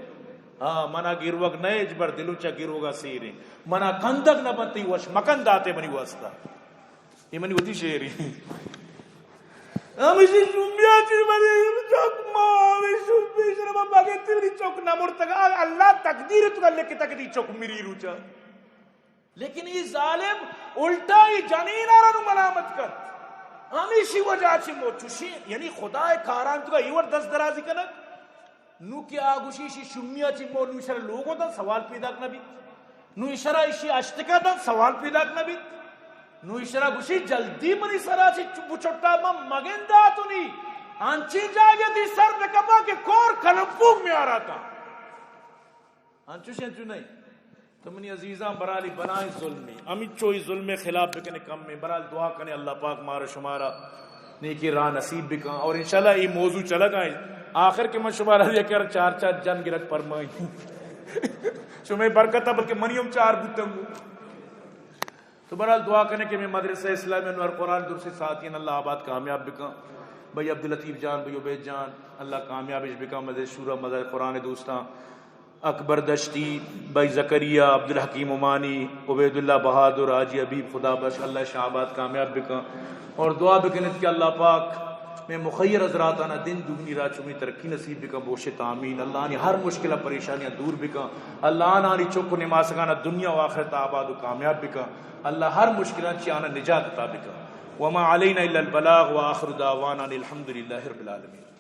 ہاں، منا گروگ نہیں، اجبر دلو چا گروگا سیریں۔ منا کندگ نہ بنتی وش، مکن داتے منی واسطہ۔ یہ منی وتی شعری۔ ہمیشی شمیا چی منی چک ما، ہمیشی شمیا شرما بگتی منی چک نہ مرتگا۔ اللہ تقدیر تو لکھ تک دی چک میری روچا۔ لیکن یہ ظالم الٹا یہ جنین آرا نو ملامت کرت۔ ہمیشی وجہ چی مو چوشی، یعنی خدا کاران تو یہ ور دست درازی کنک۔ نو کہ آ گوشی ایشی شمیا چی مو نو ایشرا لوگو دن سوال پیداک نہ بیت۔ نو ایشرا ایشی اشتکا دن سوال پیداک نہ بیت۔ نو ایشرا گوشی جلدی منی سرا چی چ-، بچٹا من مگن داتنی۔ انچی جاگہ دی سر بکپا کہ کور کلمپوک میں آراتا۔ انچوش انچو نہیں۔ تو منی عزیزاں، برحالی بلائیں ظلمے، ہمینچو ای ظلم خلاف بکنے کم میں۔ برحال دعا کنے اللہ پاک مارا شمارا نیکی راہ نصیب بکن۔ اور انشاءاللہ ای موضوع چلگا ہے۔ آخر کہ من شمارا یک چار چار جن گرک پرمائی۔ شمے برکت ہے، بلکہ منی ہم چار بوتن۔ تو برحال دعا کنے کہ میں مدرسہ اسلامی انوار قرآن درسی ساتھی اللہ آباد کامیاب بکن۔ بھائی عبداللطیف جان، بھائی عبید جان، اللہ کامیابش بکن۔ مزید شورا مزید قرآن دوستاں۔ اکبر دشتی، بھائی زکریا، عبدالحکیم عمانی، عبیداللہ بہادر، حاجی حبیب، خدا بخش، اللہ شاہ آباد کامیاب بکن۔ اور دعا بکنت کہ اللہ پاک میں مخیر حضراتانا دن دگنی راہ چمی ترقی نصیب بکن، بوشت آمین۔ اللہ آنی ہر مشکل پریشانیاں دور بکن۔ اللہ آنی چک و نماسگانا دنیا و آخرت آباد و کامیاب بکن۔ اللہ ہر مشکلان چی آنا نجات عطا بکن۔ وما علینا الا البلاغ و آخر دعوانا ان الحمدللہ رب العالمین۔